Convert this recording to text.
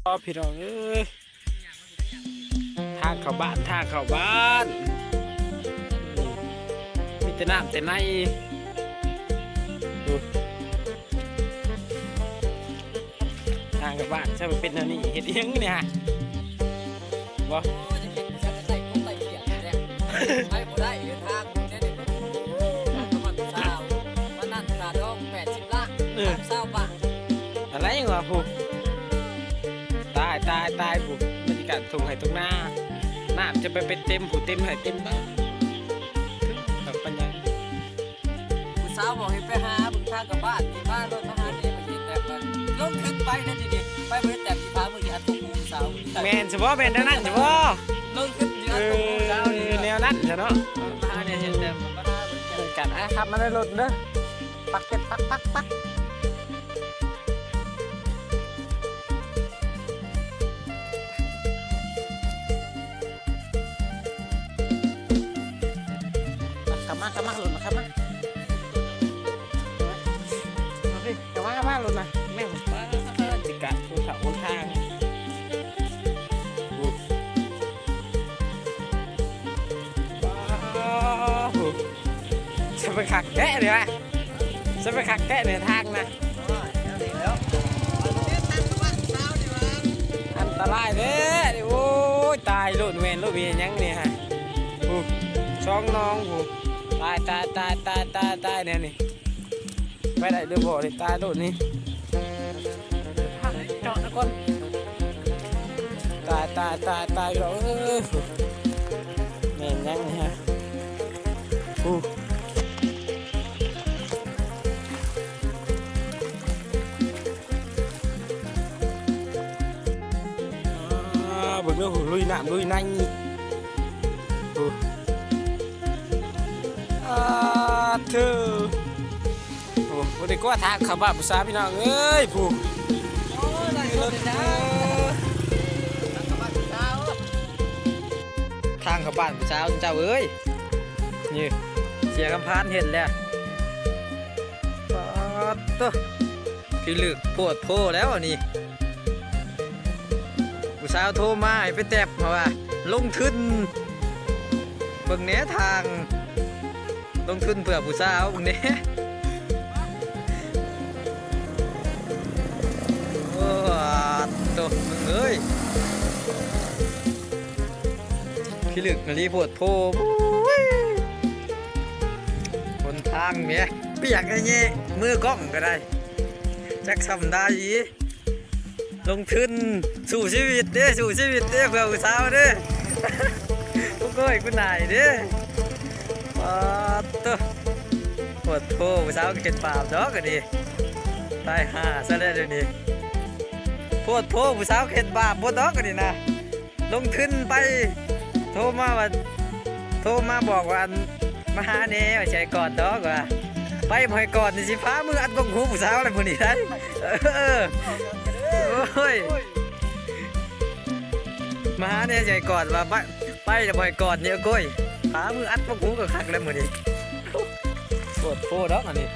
ອໍ ພີ່ນ້ອງເອີຍ ທາງເຂົ້າບ້ານ ທາງເຂົ້າບ້ານ ມີແຕ່ນ້ຳແຕ່ໃນ ທາງກັບບ້ານ ຊ່າງເປັນແນວນີ້ ເຮັດອີ່ຫຍັງນີ້ຫະ ບໍ່ ໂອ້ຍ ຈະເຮັດ ຈະໃສ່ກົບໃສ່ຂຽງແຫຼະ ໄປບໍ່ໄດ້ເດີ ທາງນີ້ເດ້ ທາງກັບບ້ານຜູ້ສາວ ວັນນັ້ນຄ່າດອງແປດສິບລ້ານ ເອີ ຊາວບາດ ອະໄລຫວາພຸ້ນ ຕາຍ ຕາຍ ຕາຍພຸ້ນ ບັນຍາກາດທົ່ງໄຮ່ທົ່ງນາ ນ້ຳຈະໄປເຕັມພຸ້ນ ເຕັມໄຮ່ເຕັມນາ ຄັກປານຫຍັງ. ຜູ້ສາວບອກໃຫ້ໄປຫາເບິ່ງທາງກັບບ້ານ ທີ່ມາລົດມາຫານີ້ ມັນຊິແຕກກັນ ລົງຂຶ້ນໄປໄດ້ດີໆ ໄປບໍ່ໄດ້ແຕກທີ່ພາເມືອທີ່ອັດຕົກຜູ້ສາວ ແມ່ນຊະບໍ່ ແມ່ນແນວນັ້ນຊະບໍ່ ລົງຂຶ້ນທີ່ອັດຕົກຜູ້ສາວນີ້ ເອີ ແນວນັ້ນຊະເນາະ ມາຫານີ້ເຮັດແຕກ ມາຫາເບິ່ງກັນ ອ່ະ ຂັບມາໃນລົດເດີ ປັກເປັດ ປັກ ປັກ ປັກ. ຂັບມາ ຂັບມາ ລົດມາ ຂັບມາ ເອົາຊິ ຂັບມາ ຂັບມາ ລົດນະ ແມ່ງ ປາດ ຊິກະ ຜູ້ເຖົ້າຄົນທາງ ໂອ້ ປາດ ໂອ້ ຈະໄປຄັກແທ້ເດວະ ຈະໄປຄັກແທ້ເດທາງນະ ອັນຕະລາຍແທ້ ໂອ້ຍ ຕາຍໂລດ ແມ່ນໂລດ ມີຫຍັງນີ້ຫະ ໂອ້ ຊ່ອງໜອງ ໂອ້ ຕາຍ ຕາຍ ຕາຍ ແນວນີ້ ໄປໄດ້ຫຼືບໍ່ນີ້ ຕາຍໂລດນີ້ ເຈາະນະກ່ອນ ຕາຍ ຕາຍ ຕາຍ ຕາຍ ພີ່ນ້ອງເອີຍ ແມ່ນຫຍັງນີ້ຫະ ໂອ້ ອ່າ ເບິ່ງເດີ ລຸຍນ້ຳລຸຍໃນ ໂອ້ ອາ ເທີ ໂອ້ ບໍ່ໄດ້ກົວທາງເຂົ້າບ້ານຜູ້ສາວ ພີ່ນ້ອງເອີຍ ຜູ້ ໂອ້ຍ ໄດ້ລົດແລ້ວ ທາງເຂົ້າບ້ານຜູ້ສາວເຈົ້າເອີຍ ນີ້ ເສຍຄຳພານເຮັດແລ້ວ ປາດໂທ້ ພິລຶກໂພດໂພແລ້ວອັນນີ້ ຜູ້ສາວໂທມາໃຫ້ໄປແຕັບ ເພາະວ່າລົງທຶນ ເບິ່ງແດ່ທາງ ລົງທຶນເພື່ອຜູ້ສາວເບິ່ງແດ່ ໂອ້ ໂຕ ເບິ່ງເອີຍ ພິລຶກອີ່ຫຼີໂພດໂພ ໂອ້ຍ ຫົນທາງແໝ່ ປຽກແທ້ ມືກ້ອງກໍໄດ້ ຈັກສ່ຳໃດ. ລົງທຶນສູ້ຊີວິດເດ້ ສູ້ຊີວິດເດ້ ເພື່ອຜູ້ສາວເດ້ ໂອ້ຍ ຄຸນນາຍເດ້ ປາດໂທ້ ໂພດໂພ ຜູ້ສາວກໍເຮັດບາບດອກອັນນີ້ ຕາຍຫ່າຊະແລ້ວດຽວນີ້ ໂພດໂພ ຜູ້ສາວກໍເຮັດບາບບໍ່ດອກອັນນີ້ນະ ລົງທຶນໄປ ໂທມາວ່າ ໂທມາບອກວ່າ ອັນ ມາຫາແດ່ ວ່າຊິໃຫ້ກອດດອກວ່າ ໄປບໍ່ໃຫ້ກອດນີ້ ຊິພາມືອັດກົກຫູຜູ້ສາວແລ້ວມື້ນີ້ໄດ໋ ເອີ ໂອ້ຍ ມາຫາແດ່ ຊິໃຫ້ກອດວ່າ ໄປ ໄປແລ້ວບໍ່ໃຫ້ກອດນີ້ ໂອ້ຍ ພາມືອັດກົກຫູກໍຄັກແລ້ວມື້ນີ້ ໂພດໂພດອກອັນນີ້